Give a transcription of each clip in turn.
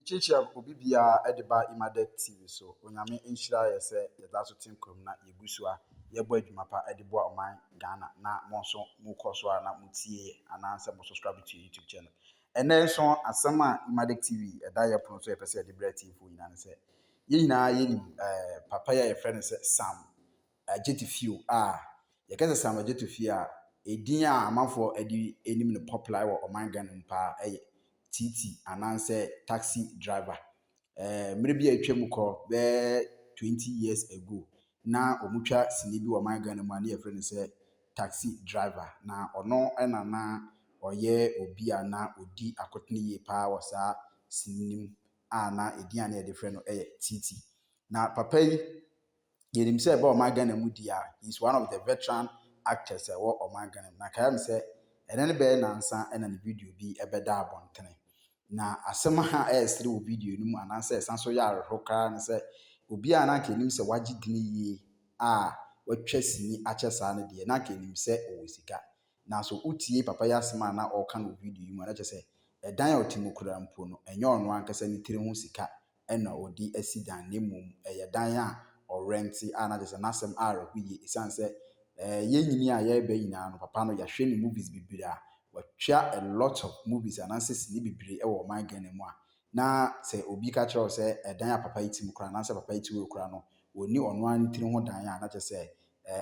Kyiakyia obi biara de ba Imadek TV so. Onyame nhyira yɛ sɛ yɛda so te nkwa mu na yɛgu so a yɛbɔ adwuma pa de boa ɔman Ghana, na mo nso mokɔ so a na motie yɛ anaasɛ mo subscribe to YouTube channel. Ɛnɛ nso, asɛm a Imadek TV ɛda yɛ pono so, yɛpɛ sɛ yɛde brɛ tiefoɔ nyinaa ne sɛ yɛn nyinaa yɛnim papa yi a yɛfrɛ no sɛ Sam Adjetefio. A yɛka sɛ Sam Adjetefio a, edin a amanfoɔ de anim no popular wɔ ɔman Ghana mu paa ɛyɛ TT anaasɛ taxi driver. Mmerɛ bi a atwa mu kɔ bɛyɛ 20 years ago na wɔtwa sini bi wɔ ɔman Ghana mu a ne yɛfrɛ no sɛ Taxi Driver, na ɔno ɛna na ɔyɛ obi a na ɔdi akotene yie paa wɔ saa sini no mu a na edin a na yɛde frɛ no yɛ TT. Na papa yi, yɛnim sɛ ɛbɛ ɔman Ghana mu di a, he is one of the veteran actors a ɛwɔ ɔman Ghana mu. Na kae me sɛ ɛnɛ ne bɛyɛ nansa ɛna ne video bi ɛbɛda abɔntene, na asɛm a ɛresere wɔ video no mu anaasɛ ɛsan so yɛ awerɛhoɔ koraa ne sɛ obi a na anka anim sɛ wagye dini yie a watwa sini akyɛ saa no deɛ, na anka anim sɛ ɔwɔ sika. Nanso wotie papa yi asɛm a na ɔreka no wɔ video yi mu a, na kyerɛ sɛ ɛdan a ɔte mu koraa mpo no, ɛnyɛ ɔno ankasa ne tiri ho sika ɛna ɔde asi dan, na mmom ɛyɛ dan a ɔrent a na kyerɛ sɛ n'asɛm awerɛho yie, ɛsiane sɛ yɛn nyini a yɛreba nyinaa no, papa no, yɛahwɛ ne movies bebree a watwa, a lot of movies anaasɛ sini bebree wɔ ɔman Ghana mu a, na sɛ obi ka kyerɛ wo sɛ ɛdan a papa yi te mu koraa anaasɛ papa yi te hɔ koraa no, ɔnni ɔno ara ne tiri ho dan a, na kyerɛ sɛ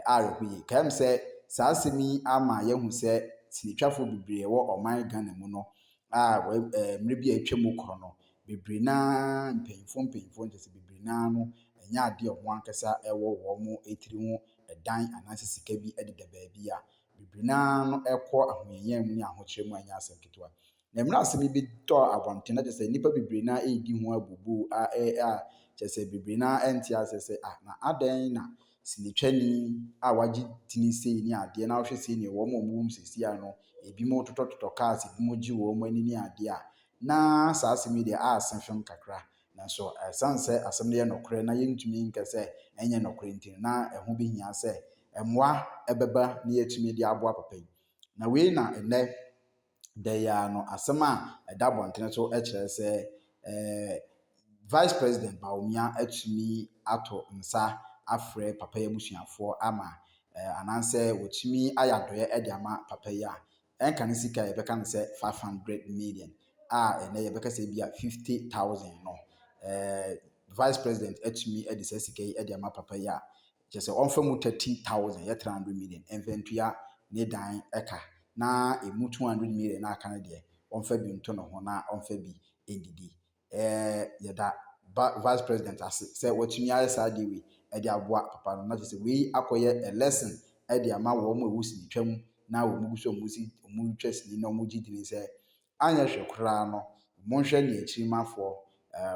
awerɛho yie. Kae me sɛ saa asɛm yi ama yɛahu sɛ sinitwafoɔ bebree wɔ ɔman Ghana mu no a mmerɛ bi a atwa mu kɔ no, bebree naa, mpanyinfoɔ mpanyinfoɔ nkyɛ sɛ bebree naa no, ɛnyɛ adeɛ a wɔn ankasa ɛwɔ wɔn tiri ho ɛdan anaasɛ sika bi deda baabi a bebree naa no ɛkɔ ahohiahia mu ne ahokyere mu a ɛnyɛ asɛm ketewa. Na mmerɛ asɛm yi bi tɔɔ abɔnten na kyerɛ sɛ nnipa bebree naa ɛredi ho abubu a kyerɛ sɛ bebree naa ɛnte aseɛ sɛ, ah, na adɛn na sinitwani a wagye tini sei ne adeɛ, na wohwɛ sei ne wɔn a wɔwɔ mu seesei ano, ebinom totɔtotɔ cars, ebinom gye wɔn ani ne adeɛ a, na saa asɛm yi deɛ ase fam kakra. Nanso ɛsiane sɛ asɛm no yɛ nokorɛ na yɛntumi nka sɛ ɛnyɛ nokorɛ nti no, na ɛho bɛhia sɛ mmoa ɛbɛba na yɛatumi de aboa papa yi. Na wei na ɛnnɛ da yi ara no, asɛm a ɛda abɔntene so kyerɛ sɛ Vice President Bawumia atumi ato nsa afrɛ papa yi abusuafoɔ ama anaasɛ wɔtumi ayɛ adɔeɛ de ama papa yi a ɛnka ne sika a yɛbɛka no sɛ 500 million a ɛnɛ yɛbɛka sɛ bi a 50,000 no, Vice President atumi de saa sika yi de ama papa yi a kyerɛ sɛ ɔmfa mu 30,000, yɛ 300 million, ɛmfa ntua ne dan ɛka, na emu 200 million na aka no deɛ, ɔmfa bi nto ne ho na ɔmfa bi ndidi. Yɛda Vice President ase sɛ watumi ayɛ saa adeɛ wei de aboa papa no. Na kyerɛ sɛ wei akɔyɛ a lesson de ama wɔn a wɔwɔ sinitwa mu na wɔn gu so a wɔsi wɔretwa sini na wɔgye dini sɛ anyɛ hwɛ koraa no, monhwɛ ne akyirimafoɔ,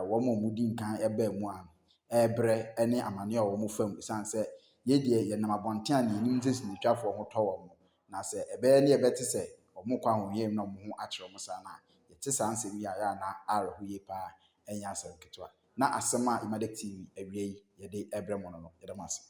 wɔn a wɔdi nkan baa mu a ɛrebrɛ ne amaneɛ a wɔn fa mu, ɛsiane sɛ yɛn deɛ, yɛnam abɔnten a yɛnim sɛ sinitwafoɔ ho tɔ wɔn, na sɛ ɛbɛyɛ ne yɛbɛte sɛ wɔn kɔ ahohiahia mu na wɔn ho akyerɛ wɔn saa no a, yɛte saa nsɛm yi a, ɛyɛ a na awerɛho yie paa, ɛnyɛ asɛm ketewa. Na asɛm a Imadek TV awia yi yɛde ɛbrɛ mo no, yɛda mo ase.